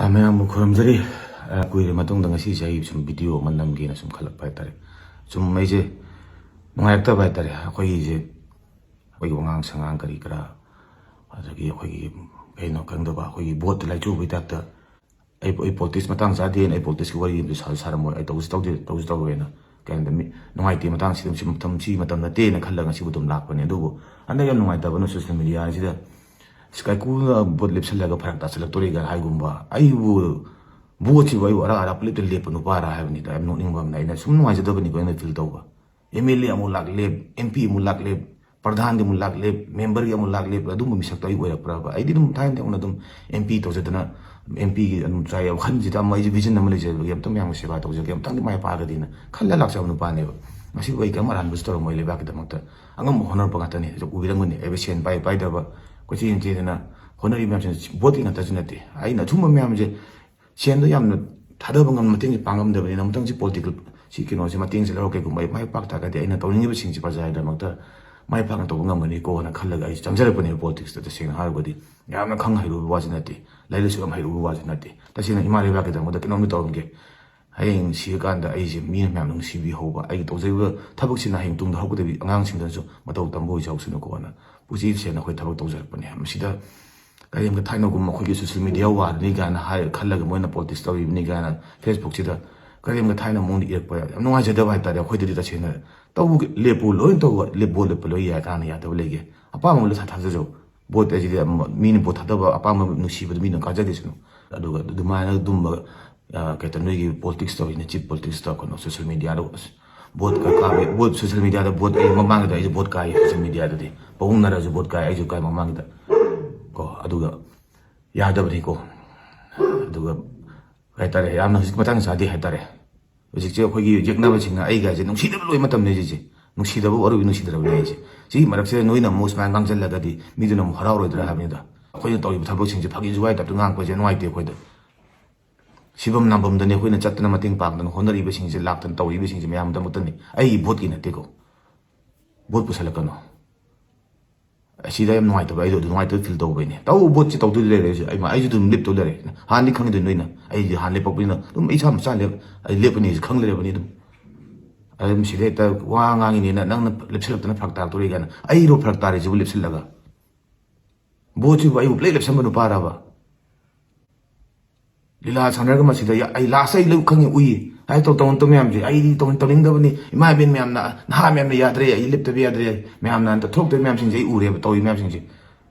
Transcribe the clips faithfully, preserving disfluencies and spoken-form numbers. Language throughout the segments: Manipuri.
ꯃꯌꯥꯝꯕꯨ ꯈꯨꯔꯨꯝꯖꯔꯤ꯫ ꯑ, ꯀꯨꯏꯔ ꯃꯇꯨꯡꯗ ꯉꯁꯤꯁꯦ ꯑꯩ ꯁꯨꯝ ꯚꯤꯗꯤꯑꯣ ꯑꯃ ꯅꯝꯒꯦꯅ ꯁꯨꯝ ꯈꯜꯂꯛꯄ ꯍꯥꯏꯇꯥꯔꯦ꯫ ꯁꯨꯝ ꯑꯩꯁꯦ ꯅꯨꯡꯉꯥꯏꯔꯛꯇꯕ ꯍꯥꯏꯇꯥꯔꯦ꯫ ꯑꯩꯈꯣꯏꯒꯤꯁꯦ, ꯑꯩꯈꯣꯏꯒꯤ ꯋꯥꯉꯥꯡ ꯁꯉꯥꯡ ꯀꯔꯤ ꯀꯔꯥ, ꯑꯗꯒꯤ ꯑꯩꯈꯣꯏꯒꯤ ꯀꯩꯅꯣ ꯈꯪꯗꯕ, ꯑꯩꯈꯣꯏꯒꯤ ꯚꯣꯠꯇ ꯂꯥꯏꯆꯨꯕꯒꯤ ꯇꯥꯏꯞꯇ ꯑꯩ, ꯑꯩ ꯄꯣꯂꯤꯇꯤꯛꯁ ꯃꯇꯥꯡ ꯆꯥꯗꯦꯅ, ꯑꯩ ꯄꯣꯂꯤꯇꯤꯛꯁꯀꯤ ꯋꯥꯔꯤ ꯑꯃꯁꯨ ꯁꯥ-, ꯁꯥꯔꯝꯃꯣꯏ, ꯑꯩ ꯇꯧꯁꯨ ꯇꯧꯗꯦ, ꯇꯧꯁꯨ ꯇꯧꯔꯣꯏꯅ꯫ ꯀꯩ ꯍꯥꯏꯅꯤ, ꯃꯤ ꯅꯨꯡꯉꯥꯏꯇꯦ ꯃꯇꯥꯡꯁꯤꯗ, ꯁꯤ ꯃꯇꯝ, ꯁꯤ ꯃꯇꯝ ꯅꯠꯇꯦꯅ ꯈꯜꯂꯒ ꯉꯁꯤꯕꯨ ꯑꯗꯨꯝ ꯂꯥꯛꯄꯅꯦ꯫ ꯑꯗꯨꯕꯨ ꯍꯟꯗꯛ ꯌꯥꯝ ꯅꯨꯡꯉꯥꯏꯇꯕꯅ ꯁꯣꯁꯤꯌꯦꯜ ꯃꯦꯗꯤꯌꯥꯁꯤꯗ ꯀꯥꯏꯀꯨꯅ ꯚꯣꯠ ꯂꯦꯞꯁꯜꯂꯒ ꯐꯔꯛ ꯇꯥꯁꯜꯂꯛꯇꯣꯔꯦꯒ ꯍꯥꯏꯒꯨꯝꯕ, ꯑꯩꯕꯨ ꯚꯣꯠꯁꯤꯕꯨ ꯑꯩꯕꯨ ꯑꯔꯥ ꯑꯔꯥ ꯄꯨꯂꯦꯞꯇ ꯂꯦꯞꯄ ꯅꯨꯄꯥꯔꯥ ꯍꯥꯏꯕꯅꯤꯗ꯫ ꯌꯥꯝ ꯅꯣꯛꯅꯤꯡꯕ ꯑꯃꯅ, ꯑꯩꯅ ꯁꯨꯝ ꯅꯨꯡꯉꯥꯏꯖꯗꯕꯅꯤꯀꯣ ꯑꯩꯅ ꯐꯤꯜ ꯇꯧꯕ꯫ ꯑꯦꯝ ꯑꯦꯜ ꯑꯦ ꯑꯃꯨꯛ ꯂꯥꯛ ꯂꯦꯞ, ꯑꯦꯝ ꯄꯤ ꯑꯃꯨꯛ ꯂꯥꯛ ꯂꯦꯞ, ꯄ꯭ꯔꯙꯥꯟꯗꯤ ꯑꯃꯨꯛ ꯂꯥꯛ ꯂꯦꯞ, ꯃꯦꯝꯕꯔꯒꯤ ꯑꯃꯨꯛ ꯂꯥꯛ ꯂꯦꯞ, ꯑꯗꯨꯝꯕ ꯃꯤꯁꯛꯇꯣ ꯑꯩ ꯑꯣꯏꯔꯛꯄ꯭ꯔꯕ? ꯑꯩꯗꯤ ꯑꯗꯨꯝ ꯊꯥꯏꯅꯗꯤ ꯍꯧꯅ ꯑꯗꯨꯝ ꯑꯦꯝ ꯄꯤ ꯇꯧꯖꯗꯅ, ꯑꯦꯝ ꯄꯤꯒꯤ ꯑꯗꯨꯝ ꯆꯥꯏ ꯋꯥꯈꯜꯁꯤꯗ ꯑꯃ ꯑꯩꯁꯦ ꯚꯤꯖꯟ ꯑꯃ ꯂꯩꯖꯕꯒꯤ ꯑꯝꯇꯪ ꯃꯌꯥꯝꯒꯤ ꯁꯦꯕꯥ ꯇꯧꯖꯒꯦ, ꯑꯝꯇꯪꯗꯤ ꯃꯥꯏ ꯄꯥꯛꯑꯒꯗꯤꯅ ꯈꯜꯂ ꯂꯥꯛꯆꯕ ꯅꯨꯄꯥꯅꯦꯕ꯫ ꯉꯁꯤꯕꯨ ꯑꯩ ꯀꯔꯤꯝ ꯑꯔꯥꯟꯕꯁꯨ ꯇꯧꯔꯝꯃꯣꯏ, ꯂꯩꯕꯥꯛꯀꯤꯗꯃꯛꯇ ꯑꯉꯝꯕ ꯍꯣꯠꯅꯔꯛꯄ ꯉꯥꯛꯇꯅꯤ꯫ ꯍꯧꯖꯤꯛ ꯎꯕꯤꯔꯝꯒꯅꯤ, ꯑꯩꯕꯨ ꯁꯦꯟ ꯄꯥꯏ ꯄꯥꯏꯗꯕ ꯀꯣꯏꯆꯦꯟ ꯆꯦꯟꯗꯅ ꯍꯣꯠꯅꯔꯤꯕ ꯃꯌꯥꯝꯁꯤꯅ ꯚꯣꯠꯀꯤ ꯉꯥꯛꯇꯁꯨ ꯅꯠꯇꯦ꯫ ꯑꯩꯅ ꯑꯊꯨꯝꯕ ꯃꯌꯥꯝꯁꯦ ꯁꯦꯟꯗꯣ ꯌꯥꯝꯅ ꯊꯥꯗꯕ ꯉꯝ-, ꯃꯇꯦꯡꯁꯦ ꯄꯥꯡꯉꯝꯗꯕꯅꯤꯅ, ꯑꯃꯨꯛꯇꯪꯁꯤ ꯄꯣꯂꯤꯇꯤꯀꯦꯜ ꯁꯤ ꯀꯩꯅꯣꯁꯦ ꯃꯇꯦꯡꯁꯦ ꯂꯧꯔꯒ ꯀꯩꯒꯨꯝꯕ ꯑꯩ ꯃꯥꯏ ꯄꯥꯛ ꯇꯥꯔꯒꯗꯤ ꯑꯩꯅ ꯇꯧꯅꯤꯡꯉꯤꯕꯁꯤꯡꯁꯦ ꯄ꯭ꯔꯖꯥꯒꯤꯗꯃꯛꯇ ꯃꯥꯏ ꯄꯥꯛꯅ ꯇꯧꯕ ꯉꯝꯒꯅꯤꯀꯣꯅ ꯈꯜꯂꯒ ꯑꯩꯁꯦ ꯆꯪꯖꯔꯛꯄꯅꯦꯕ ꯄꯣꯂꯤꯇꯤꯛꯁꯇ꯫ ꯇꯁꯦꯡꯅ ꯍꯥꯏꯔꯒꯗꯤ ꯌꯥꯝꯅ ꯈꯪ ꯍꯩꯔꯨꯕ ꯋꯥꯁꯨ ꯅꯠꯇꯦ, ꯂꯥꯏꯔꯤꯛ ꯂꯥꯏꯁꯨ ꯌꯥꯝ ꯍꯩꯔꯨꯕ ꯋꯥꯁꯨ ꯅꯠꯇꯦ꯫ ꯇꯁꯦꯡꯅ ꯏꯃꯥ ꯂꯩꯕꯥꯛꯀꯤꯗꯃꯛꯇ ꯀꯩꯅꯣꯝꯗꯤ ꯇꯧꯔꯝꯒꯦ꯫ ꯍꯌꯦꯡ ꯁꯤꯔꯀꯥꯟꯗ ꯑꯩꯁꯦ ꯃꯤꯅ ꯃꯌꯥꯝꯅ ꯅꯨꯡꯁꯤꯕꯤꯍꯧꯕ, ꯑꯩꯒꯤ ꯇꯧꯖꯔꯤꯕ ꯊꯕꯛꯁꯤꯅ ꯍꯌꯦꯡ ꯇꯨꯡꯗ ꯍꯧꯒꯗꯕꯤ ꯑꯉꯥꯡꯁꯤꯡꯗꯁꯨ ꯃꯇꯧ ꯇꯝꯕ ꯑꯣꯏꯖꯍꯧꯁꯅꯨꯀꯣꯅ ꯄꯨꯟꯁꯤ ꯁꯦꯡꯅ ꯑꯩꯈꯣꯏ ꯊꯕꯛ ꯇꯧꯖꯔꯛꯄꯅꯦ꯫ ꯃꯁꯤꯗ ꯀꯔꯤꯒꯨꯝꯕ ꯊꯥꯏꯅꯒꯨꯝꯕ ꯑꯩꯈꯣꯏꯒꯤ ꯁꯣꯁꯤꯌꯦꯜ ꯃꯦꯗꯤꯌꯥ ꯋꯥꯔꯅꯤ ꯀꯥꯏꯅ ꯍꯥꯏ ꯈꯜꯂꯒ ꯃꯣꯏꯅ ꯄꯣꯂꯤꯇꯤꯛꯁ ꯇꯧꯔꯤꯕꯅꯤ ꯀꯥꯏꯅ ꯐꯦꯁꯕꯨꯛꯁꯤꯗ ꯀꯔꯤꯒꯨꯝꯕ ꯊꯥꯏꯅ ꯃꯑꯣꯡꯗ ꯏꯔꯛꯄ ꯌꯥꯝ ꯅꯨꯡꯉꯥꯏꯖꯗꯕ ꯍꯥꯏꯇꯥꯔꯦ꯫ ꯑꯩꯈꯣꯏꯗꯗꯤ ꯇꯁꯦꯡꯅ ꯇꯧꯕ ꯂꯦꯞꯄꯨ, ꯂꯣꯏꯅ ꯇꯧꯕ, ꯂꯦꯞꯄꯨ, ꯂꯦꯞꯄ ꯂꯣꯏ ꯌꯥꯏ, ꯀꯅꯥꯅ ꯌꯥꯗꯕ ꯂꯩꯒꯦ? ꯑꯄꯥꯝꯕ ꯑꯃ ꯂꯣꯏ ꯊꯥ-, ꯊꯥꯖꯖꯧ꯫ ꯚꯣꯠ ꯍꯥꯏꯁꯤꯗꯤ ꯑꯃ-, ꯃꯤꯅ ꯚꯣꯠ ꯊꯥꯗꯕ ꯑꯄꯥꯝꯕ ꯅꯨꯡꯁꯤꯕꯗ ꯃꯤꯅ ꯀꯥꯖꯒꯤꯁꯅꯨ꯫ ꯑꯗꯨꯒ ꯑꯗꯨꯃꯥꯏꯅ ꯑꯗꯨꯝꯕ, ꯑ, ꯀꯩ ꯍꯥꯏꯇꯥꯔꯦ, ꯅꯣꯏꯒꯤ ꯄꯣꯂꯤꯇꯤꯛꯁ ꯇꯧꯔꯤꯅꯦ, ꯆꯤꯞ ꯄꯣꯂꯤꯇꯤꯛꯁ ꯇꯧꯔꯛꯀꯅꯣ ꯁꯣꯁꯤꯌꯦꯜ ꯃꯦꯗꯤꯌꯥꯗ꯫ ꯑꯁ, ꯚꯣꯠ ꯀ-, ꯀꯥꯕ, ꯚꯣꯠ ꯁꯣꯁꯤꯌꯦꯜ ꯃꯦꯗꯤꯌꯥꯗ ꯚꯣꯠ ꯑꯩ ꯃꯃꯥꯡꯒꯤꯗ ꯑꯩꯁꯨ ꯚꯣꯠ ꯀꯥꯏ ꯁꯣꯁꯤꯌꯦꯜ ꯃꯦꯗꯤꯌꯥꯗꯗꯤ꯫ ꯄꯥꯕꯨꯡꯅꯔꯁꯨ ꯚꯣꯠ ꯀꯥꯏ, ꯑꯩꯁꯨ ꯀꯥꯏ ꯃꯃꯥꯡꯒꯤꯗ꯫ ꯀꯣ, ꯑꯗꯨꯒ ꯌꯥꯗꯕꯅꯤꯀꯣ꯫ ꯑꯗꯨꯒ ꯀꯩ ꯍꯥꯏꯇꯥꯔꯦ, ꯌꯥꯝꯅ ꯍꯧꯖꯤꯛ ꯃꯇꯥꯡ ꯆꯥꯗꯦ ꯍꯥꯏꯇꯥꯔꯦ꯫ ꯍꯧꯖꯤꯛꯁꯦ ꯑꯩꯈꯣꯏꯒꯤ ꯌꯦꯛꯅꯕꯁꯤꯡꯅ ꯑꯩꯒꯥꯏꯁꯦ ꯅꯨꯡꯁꯤꯗꯕ ꯂꯣꯏ ꯃꯇꯝꯅꯤ ꯍꯧꯖꯤꯛꯁꯦ꯫ ꯅꯨꯡꯁꯤꯗꯕ ꯑꯔꯣꯏꯕ ꯅꯨꯡꯁꯤꯗ꯭ꯔꯕꯅꯤ ꯑꯩꯁꯦ꯫ ꯁꯤꯒꯤ ꯃꯔꯛꯁꯤꯗ ꯅꯣꯏꯅ ꯑꯃꯨꯛ ꯁꯨꯃꯥꯏꯅ ꯉꯥꯡꯁꯤꯜꯂꯒꯗꯤ ꯃꯤꯗꯨꯅ ꯑꯃꯨꯛ ꯍꯔꯥꯎꯔꯣꯏꯗ꯭ꯔꯥ ꯍꯥꯏꯕꯅꯤꯗ꯫ ꯑꯩꯈꯣꯏꯅ ꯇꯧꯔꯤꯕ ꯊꯕꯛꯁꯤꯡꯁꯦ ꯐꯥꯒꯤ ꯖꯨꯒꯥꯏ ꯇꯥꯏꯞꯇ ꯉꯥꯡꯉꯛꯄꯁꯦ ꯅꯨꯡꯉꯥꯏꯇꯦ ꯑꯩꯈꯣꯏꯗ꯫ ꯁꯤꯐꯝ ꯅꯥꯐꯝꯗꯅꯦ ꯑꯩꯈꯣꯏꯅ ꯆꯠꯇꯅ ꯃꯇꯦꯡ ꯄꯥꯡꯗꯅ ꯍꯣꯠꯅꯔꯤꯕꯁꯤꯡꯁꯦ, ꯂꯥꯛꯇꯅ ꯇꯧꯔꯤꯕꯁꯤꯡꯁꯦ ꯃꯌꯥꯝꯗꯃꯛꯇꯅꯤ, ꯑꯩꯒꯤ ꯚꯣꯠꯀꯤ ꯅꯠꯇꯦꯀꯣ꯫ ꯚꯣꯠ ꯄꯨꯁꯜꯂꯛꯀꯅꯨ꯫ ꯑꯁꯤꯗ ꯌꯥꯝ ꯅꯨꯡꯉꯥꯏꯇꯕ, ꯑꯩꯗꯣ ꯑꯗꯨ ꯅꯨꯡꯉꯥꯏꯇꯕ ꯐꯤꯜ ꯇꯧꯕꯩꯅꯦ꯫ ꯇꯧꯕ ꯄꯣꯠꯁꯤ ꯇꯧꯗꯣꯏ ꯂꯩꯔꯦ꯫ ꯑꯩꯁꯨ ꯑꯩꯃ-, ꯑꯩꯁꯨ ꯑꯗꯨꯝ ꯂꯦꯞꯇꯧ ꯂꯩꯔꯦ꯫ ꯍꯥꯟꯅꯗꯤ ꯈꯪꯉꯤꯗꯣꯏ ꯅꯣꯏꯅ, ꯑꯩꯗꯤ ꯍꯥꯟꯅ ꯂꯦꯞꯄꯛꯄꯅꯤꯅ ꯑꯗꯨꯝ ꯑꯩ ꯏꯁꯥ ꯃꯆꯥ ꯂꯦꯞ-, ꯑꯩ ꯂꯦꯞꯄꯅꯤꯁꯨ ꯈꯪ ꯂꯩꯔꯕꯅꯤ ꯑꯗꯨꯝ꯫ ꯑꯗꯨꯝ ꯁꯤꯗ ꯍꯦꯛꯇ ꯋꯥ ꯉꯥꯡꯉꯤꯅꯦꯅ ꯅꯪꯅ ꯂꯦꯞꯁꯤꯜꯂꯛꯇꯅ ꯐꯔꯛ ꯇꯥꯔꯛꯇꯣꯔꯤ ꯀꯥꯏꯅ꯫ ꯑꯩꯔꯣ ꯐꯔꯛ ꯇꯥꯔꯤꯁꯤꯕꯨ ꯂꯦꯞꯁꯤꯜꯂꯒ? ꯕꯣꯠꯁꯤꯕꯨ ꯑꯩꯕꯨ ꯄꯨꯂꯩ ꯂꯦꯞꯁꯟꯕ ꯅꯨꯄꯥꯔꯕ? ꯂꯤꯂꯥ ꯁꯥꯟꯅꯔꯒ ꯃꯁꯤꯗ ꯌꯥ-, ꯑꯩ ꯂꯥꯁ ꯑꯩ ꯂꯣꯏ ꯈꯪꯉꯤ, ꯎꯏ꯫ ꯍꯥꯏ ꯇꯧ-, ꯇꯧ-, ꯇꯧ ꯃꯌꯥꯝꯁꯦ ꯑꯩꯗꯤ ꯇꯧ-, ꯇꯧꯅꯤꯡꯗꯕꯅꯤ꯫ ꯏꯃꯥ ꯏꯕꯦꯟ ꯃꯌꯥꯝꯅ, ꯅꯍꯥ ꯃꯌꯥꯝꯅ ꯌꯥꯗ꯭ꯔꯦ, ꯑꯩ ꯂꯦꯞꯇꯕ ꯌꯥꯗ꯭ꯔꯦ꯫ ꯃꯌꯥꯝꯅ ꯍꯟꯗꯛ ꯊꯣꯛꯂꯛꯇꯣꯏ ꯃꯌꯥꯝꯁꯤꯡꯁꯦ ꯑꯩ ꯎꯔꯦꯕ, ꯇꯧꯔꯤ ꯃꯌꯥꯝꯁꯤꯡꯁꯦ꯫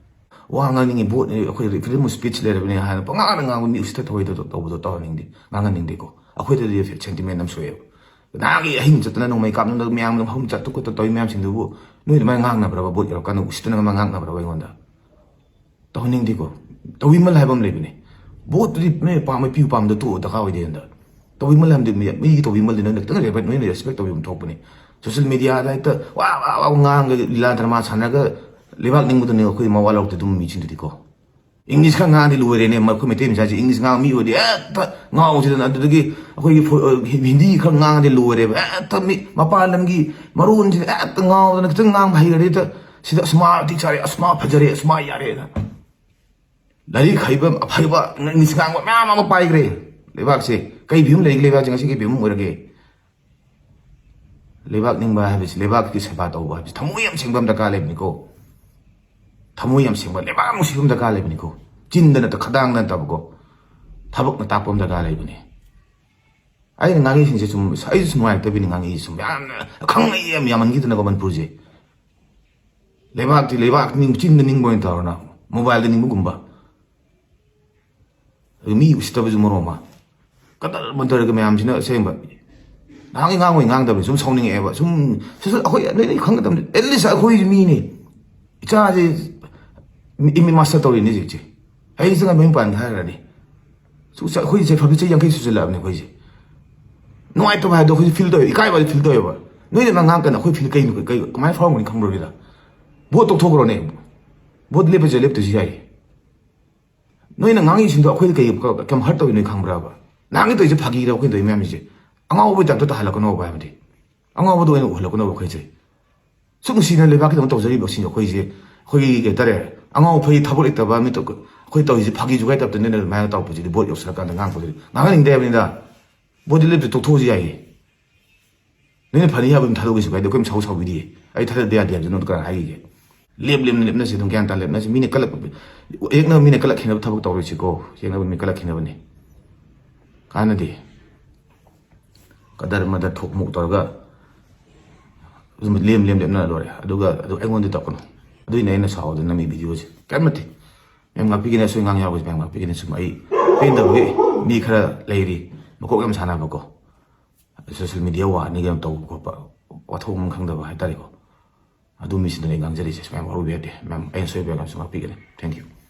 ꯋꯥ ꯉꯥꯡꯅꯤꯡꯉꯤ, ꯚꯣꯠ, ꯑꯩꯈꯣꯏ ꯐ꯭ꯔꯤꯗꯝ ꯑꯣꯐ ꯁ꯭ꯄꯤꯆ ꯂꯩꯔꯕꯅꯤ ꯍꯥꯏꯅ ꯄꯉꯥꯡꯗ ꯉꯥꯡꯕ, ꯃꯤ ꯎꯁꯤꯠꯇ ꯊꯑꯣꯏꯗ ꯇꯧꯕꯗꯣ ꯇꯧꯍꯟꯅꯤꯡꯗꯦ, ꯉꯥꯡꯍꯟꯅꯤꯡꯗꯦꯀꯣ꯫ ꯑꯩꯈꯣꯏꯗꯗꯤ ꯁꯦꯟꯇꯤꯃꯦꯟ ꯑꯃ ꯁꯣꯛꯑꯦꯕ꯫ ꯅꯍꯥꯟꯒꯤ ꯑꯍꯤꯡ ꯆꯠꯇꯅ ꯅꯣꯡꯃꯩ ꯀꯥꯞꯅꯗꯅ ꯃꯌꯥꯝ ꯃꯐꯝ ꯆꯠꯇ ꯈꯣꯠꯇ ꯇꯧꯔꯤ ꯃꯌꯥꯝꯁꯤꯡꯗꯨꯕꯨ ꯅꯣꯏ ꯑꯗꯨꯃꯥꯏꯅ ꯉꯥꯡꯅꯕ꯭ꯔꯕ? ꯚꯣꯠ ꯌꯧꯔꯀꯥꯟꯗ ꯎꯁꯤꯠꯇꯅ ꯀꯃꯥꯏꯅ ꯉꯥꯡꯅꯕ꯭ꯔꯕ ꯑꯩꯉꯣꯟꯗ? ꯇꯧꯍꯟꯅꯤꯡꯗꯦꯀꯣ꯫ ꯇꯧꯕꯤꯃꯜ ꯍꯥꯏꯕ ꯑꯃ ꯂꯩꯕꯅꯦ꯫ ꯚꯣꯠꯇꯨꯗꯤ ꯅꯣꯏ ꯑꯄꯥꯝꯕ ꯄꯤꯌꯨ ꯄꯥꯝꯗ ꯇꯣꯛꯑꯣ, ꯗꯔꯀꯥꯔ ꯑꯣꯏꯗꯦ꯫ ꯍꯟꯗ ꯇꯧꯕꯤꯃꯜ ꯍꯥꯏꯕꯗꯤ ꯃꯤ-, ꯃꯤꯒꯤ ꯇꯧꯕꯤꯃꯜꯗꯤ ꯅꯣꯏꯅ ꯈꯤꯇꯪ ꯔꯦꯁꯄꯦꯛ, ꯅꯣꯏꯅ ꯔꯦꯁꯄꯦꯛ ꯇꯧꯕꯤꯕ ꯊꯣꯛꯄꯅꯦ꯫ ꯁꯣꯁꯤꯌꯦꯜ ꯃꯦꯗꯤꯌꯥꯗ ꯍꯦꯛꯇ ꯋꯥ ꯋꯥ ꯋꯥ ꯉꯥꯡꯉꯒ ꯂꯤꯂꯥ ꯗ꯭ꯔꯃꯥ ꯁꯥꯟꯅꯔꯒ ꯂꯩꯕꯥꯛ ꯅꯤꯡꯕꯗꯨꯅꯦ ꯑꯩꯈꯣꯏ ꯃꯋꯥ ꯂꯧꯔꯛꯇꯦ ꯑꯗꯨꯝ ꯃꯤꯁꯤꯡꯗꯨꯗꯤꯀꯣ꯫ ꯏꯪꯂꯤꯁ ꯈꯔ ꯉꯥꯡꯉꯗꯤ ꯂꯣꯏꯔꯦꯅꯦ, ꯑꯩꯈꯣꯏ ꯃꯩꯇꯩ ꯃꯆꯥꯁꯦ ꯏꯪꯂꯤꯁ ꯉꯥꯡꯕ ꯃꯤ ꯑꯣꯏꯔꯗꯤ ꯍꯦꯛꯇ ꯉꯥꯎꯁꯤꯗꯅ꯫ ꯑꯗꯨꯗꯒꯤ ꯑꯩꯈꯣꯏꯒꯤ ꯐꯨ-, ꯑ, ꯍꯤ-, ꯍꯤꯟꯗꯤ ꯈꯔ ꯉꯥꯡꯉꯗꯤ ꯂꯣꯏꯔꯦꯕ, ꯍꯦꯛꯇ ꯃꯤ ꯃꯄꯥꯟ ꯂꯝꯒꯤ ꯃꯔꯣꯟꯁꯤꯗ ꯍꯦꯛꯇ ꯉꯥꯎꯗꯅ ꯈꯤꯇꯪ ꯉꯥꯡꯕ ꯍꯩꯔꯗꯤ ꯍꯦꯛꯇ ꯁꯤꯗ ꯑꯁ ꯃꯥ ꯃꯇꯤꯛ ꯆꯥꯔꯦ, ꯑꯁ ꯃꯥ ꯐꯖꯔꯦ, ꯑꯁ ꯃꯥ ꯌꯥꯔꯦꯅ꯫ ꯂꯥꯏꯔꯤꯛ ꯍꯩꯕ ꯑꯐꯩꯕ ꯏꯪꯂꯤꯁ ꯉꯥꯡꯕ ꯃꯌꯥꯝ ꯑꯃ ꯄꯥꯏꯈ꯭ꯔꯦ꯫ ꯂꯩꯕꯥꯛꯁꯦ ꯀꯩ ꯐꯤꯕꯝ ꯂꯩꯒꯦ? ꯂꯩꯕꯥꯛꯁꯦ ꯉꯁꯤ ꯀꯩ ꯐꯤꯕꯝ ꯑꯣꯏꯔꯒꯦ? ꯂꯩꯕꯥꯛ ꯅꯤꯡꯕ ꯍꯥꯏꯕꯁꯤ, ꯂꯩꯕꯥꯛꯀꯤ ꯁꯦꯕꯥ ꯇꯧꯕ ꯍꯥꯏꯕꯁꯤ ꯊꯃꯣꯏ ꯌꯥꯝ ꯁꯦꯡꯕ ꯑꯃ ꯗꯔꯀꯥꯔ ꯂꯩꯕꯅꯤꯀꯣ꯫ ꯊꯃꯣꯏ ꯌꯥꯝ ꯁꯦꯡꯕ, ꯂꯩꯕꯥꯛ ꯅꯨꯡꯁꯤꯕ ꯑꯃ ꯗꯔꯀꯥꯔ ꯂꯩꯕꯅꯤꯀꯣ꯫ ꯆꯤꯟꯗ ꯅꯠꯇ, ꯈꯗꯥꯡꯗ ꯅꯠꯇꯕꯀꯣ, ꯊꯕꯛꯅ ꯇꯥꯛꯄ ꯑꯃ ꯗꯔꯀꯥꯔ ꯂꯩꯕꯅꯤ꯫ ꯑꯩꯅ ꯉꯥꯡꯉꯤꯁꯤꯡꯁꯦ ꯁꯨꯝ, ꯑꯩꯁꯨ ꯁꯨꯝ ꯅꯨꯡꯉꯥꯏꯔꯛꯇꯕꯤꯅꯤ ꯉꯥꯡꯉꯛꯏꯁꯦ ꯁꯨꯝ꯫ ꯌꯥꯝꯅ ꯈꯪꯉꯛꯏ ꯌꯥꯝ ꯌꯥꯝꯃꯟꯈꯤꯗꯅꯀꯣ ꯃꯅꯤꯄꯨꯔꯁꯦ꯫ ꯂꯩꯕꯥꯛꯇꯤ ꯂꯩꯕꯥꯛ ꯅꯤꯡ-, ꯆꯤꯟꯗ ꯅꯤꯡꯕ ꯑꯣꯏꯅ ꯇꯧꯔꯅ ꯃꯣꯕꯥꯏꯜꯗ ꯅꯤꯡꯕꯒꯨꯝꯕ꯫ ꯑꯗꯨ ꯃꯤ ꯎꯁꯤꯠꯇꯕꯁꯨ ꯃꯔꯣꯟ ꯑꯃ꯫ ꯀꯗꯔ ꯃꯗꯔꯒ ꯃꯌꯥꯝꯁꯤꯅ ꯑꯁꯦꯡꯕ꯫ ꯅꯍꯥꯟꯒꯤ ꯉꯥꯡꯉꯣꯏ ꯉꯥꯡꯗꯕꯅꯤ, ꯁꯨꯝ ꯁꯥꯎꯅꯤꯡꯉꯛꯑꯦꯕ꯫ ꯁꯨꯝ, ꯁꯨꯝ ꯑꯩꯈꯣꯏ ꯅꯣꯏ ꯅꯣꯏ ꯈꯪꯒꯗꯕꯅꯤ꯫ ꯑꯦꯠꯂꯤꯁ ꯑꯩꯈꯣꯏꯁꯨ ꯃꯤꯅꯤ꯫ ꯏꯆꯥꯁꯦ ꯃꯤ-, ꯃꯤ ꯃꯥꯁꯇꯔ ꯇꯧꯔꯤꯅꯤ ꯍꯧꯖꯤꯛꯁꯦ꯫ ꯍꯌꯦꯡ ꯆꯪꯉ ꯃꯌꯨꯝ ꯄꯥꯟꯒꯦ ꯍꯥꯏꯔꯅꯤ꯫ ꯁꯨ-, ꯆ-, ꯑꯩꯈꯣꯏꯁꯦ ꯐꯕꯤ ꯆꯍꯤ ꯌꯥꯡꯈꯩ ꯁꯨꯖꯜꯂꯛꯑꯕꯅꯤ ꯑꯩꯈꯣꯏꯁꯦ꯫ ꯅꯨꯡꯉꯥꯏꯇꯕ ꯍꯥꯏꯗꯣ ꯑꯩꯈꯣꯏꯁꯦ ꯐꯤꯜ ꯇꯧꯋꯦꯕ, ꯏꯀꯥꯏꯕ ꯍꯥꯏꯗꯣ ꯐꯤꯜ ꯇꯧꯋꯦꯕ꯫ ꯅꯣꯏꯅ ꯉꯥꯡꯉꯀꯥꯟꯗ ꯑꯩꯈꯣꯏ ꯐꯤꯜ ꯀꯩꯅꯣ, ꯀꯩ, ꯀꯃꯥꯏꯅ ꯐꯥꯎꯔꯝꯒꯅꯤ ꯈꯪꯕ꯭ꯔꯣ ꯁꯤꯗ? ꯚꯣꯠ ꯇꯧꯊꯣꯛꯈ꯭ꯔꯣꯅꯦ꯫ ꯚꯣꯠ ꯂꯦꯞꯄꯁꯦ ꯂꯦꯞꯇꯁꯨ ꯌꯥꯏ꯫ ꯅꯣꯏꯅ ꯉꯥꯡꯉꯤꯁꯤꯡꯗꯣ ꯑꯩꯈꯣꯏꯗ ꯀꯩ ꯀ-, ꯀꯌꯥꯝ ꯍꯔꯠ ꯇꯧꯏ ꯅꯣꯏ ꯈꯪꯕ꯭ꯔꯕ? ꯅꯍꯥꯟꯒꯤ ꯇꯧꯔꯤꯁꯦ ꯐꯥꯒꯤꯔꯕ ꯑꯩꯈꯣꯏꯅ ꯇꯧꯔꯤ ꯃꯌꯥꯝꯁꯤꯡꯁꯦ? ꯑꯉꯥꯎꯕꯒꯤ ꯇꯥꯏꯞꯇ ꯇꯥꯍꯜꯂꯛꯀꯅꯣꯕ ꯍꯥꯏꯕꯗꯤ꯫ ꯑꯉꯥꯎꯕꯗ ꯑꯣꯏꯅ ꯎꯍꯜꯂꯛꯀꯅꯣꯕ ꯑꯩꯈꯣꯏꯁꯦ꯫ ꯁꯨꯛ ꯅꯨꯡꯁꯤꯅ ꯂꯩꯕꯥꯛꯀꯤꯗꯃꯛ ꯇꯧꯖꯔꯤꯕꯁꯤꯡ ꯑꯩꯈꯣꯏꯁꯦ ꯑꯩꯈꯣꯏꯒꯤ ꯀꯩ ꯍꯥꯏꯇꯥꯔꯦ, ꯑꯉꯥꯎ ꯑꯐꯩ ꯊꯕꯛ ꯂꯩꯇꯕ ꯃꯤ ꯇꯧ-, ꯑꯩꯈꯣꯏ ꯇꯧꯔꯤꯁꯦ ꯐꯥꯒꯤ ꯖꯨꯒꯥꯏ ꯇꯥꯏꯞꯇ ꯅꯣꯏꯅ ꯑꯗꯨꯃꯥꯏꯅ ꯇꯧꯔꯛꯄꯁꯤꯗꯤ ꯚꯣꯠ ꯌꯧꯁꯤꯜꯂꯀꯥꯟꯗ ꯉꯥꯡꯉꯛꯄꯁꯤꯗꯤ ꯉꯥꯡꯍꯟꯅꯤꯡꯗꯦ ꯍꯥꯏꯕꯅꯤꯗ꯫ ꯚꯣꯠꯇꯤ ꯂꯦꯞꯇ ꯇꯣꯛꯊꯣꯛꯑꯁꯨ ꯌꯥꯏꯌꯦ꯫ ꯅꯣꯏꯅ ꯐꯅꯤ ꯍꯥꯏꯕ ꯑꯗꯨꯝ ꯊꯥꯗꯣꯛꯀꯦꯁꯨ ꯀꯥꯏꯗꯦ, ꯑꯩꯈꯣꯏ ꯁꯥꯎ ꯁꯥꯎꯕꯤꯗꯦ꯫ ꯑꯩ ꯊꯥꯗꯗ ꯌꯥꯗꯦ ꯍꯥꯏꯕꯁꯦ ꯅꯉꯣꯟꯗ ꯀꯅꯥꯅ ꯍꯥꯏꯈꯤꯒꯦ? ꯂꯦꯞ ꯂꯦꯞꯅ ꯂꯦꯞꯅꯁꯤ ꯑꯗꯨꯝ ꯒ꯭ꯌꯥꯟ ꯇꯥꯅ ꯂꯦꯞꯅꯁꯤ꯫ ꯃꯤꯅ ꯀꯜꯂꯛꯄ, ꯌꯦꯛꯅꯕ ꯃꯤꯅ ꯀꯜꯂꯛꯈꯤꯅꯕ ꯊꯕꯛ ꯇꯧꯔꯣꯏꯁꯤꯀꯣ꯫ ꯌꯦꯛꯅꯕ ꯃꯤ ꯀꯜꯂꯛꯈꯤꯅꯕꯅꯤ꯫ ꯀꯥꯟꯅꯗꯦ꯫ ꯀꯗꯔ ꯃꯗꯔ ꯊꯣꯛ ꯃꯣꯛ ꯇꯧꯔꯒ ꯑꯗꯨꯝ ꯂꯦꯝ ꯂꯦꯝ ꯂꯦꯞꯅ ꯂꯣꯏꯔꯦ꯫ ꯑꯗꯨꯒ ꯑꯗꯨ ꯑꯩꯉꯣꯟꯗ ꯇꯧꯔꯛꯀꯅꯨ꯫ ꯑꯗꯨꯏꯅꯦ ꯑꯩꯅ ꯁꯥꯎꯗꯅ ꯅꯝꯃꯤ ꯚꯤꯗꯤꯑꯣꯁꯦ꯫ ꯀꯔꯤꯝ ꯅꯠꯇꯦ꯫ ꯃꯌꯥꯝ ꯉꯥꯛꯄꯤꯒꯅꯤ, ꯑꯁꯣꯏ ꯑꯉꯥꯡ ꯌꯥꯎꯕꯁꯦ ꯃꯌꯥꯝ ꯉꯥꯛꯄꯤꯒꯅꯤ꯫ ꯁꯨꯝ ꯑꯩ ꯄꯦꯟꯗꯕꯒꯤ ꯃꯤ ꯈꯔ ꯂꯩꯔꯤ, ꯃꯀꯣꯛ ꯌꯥꯝ ꯁꯥꯟꯅꯕꯀꯣ, ꯁꯣꯁꯦꯜ ꯃꯤꯗꯤꯌꯥ ꯋꯥꯔꯅꯤꯒ ꯌꯥꯝ ꯇꯧꯕ ꯈꯣꯠꯄ, ꯋꯥꯊꯣꯛ ꯑꯃ ꯈꯪꯗꯕ ꯍꯥꯏꯇꯥꯔꯦꯀꯣ꯫ ꯑꯗꯨ ꯃꯤꯁꯤꯡꯗꯨꯅ ꯑꯩ ꯉꯥꯡꯖꯔꯤꯁꯦ꯫ ꯁꯨꯃꯥꯏꯅ ꯋꯥꯔꯧꯕ ꯌꯥꯗꯦ ꯃꯌꯥꯝ, ꯑꯩꯅ ꯁꯣꯏꯕ ꯌꯥꯝꯁꯨ ꯉꯥꯛꯄꯤꯒꯅꯤ꯫ Thank you꯫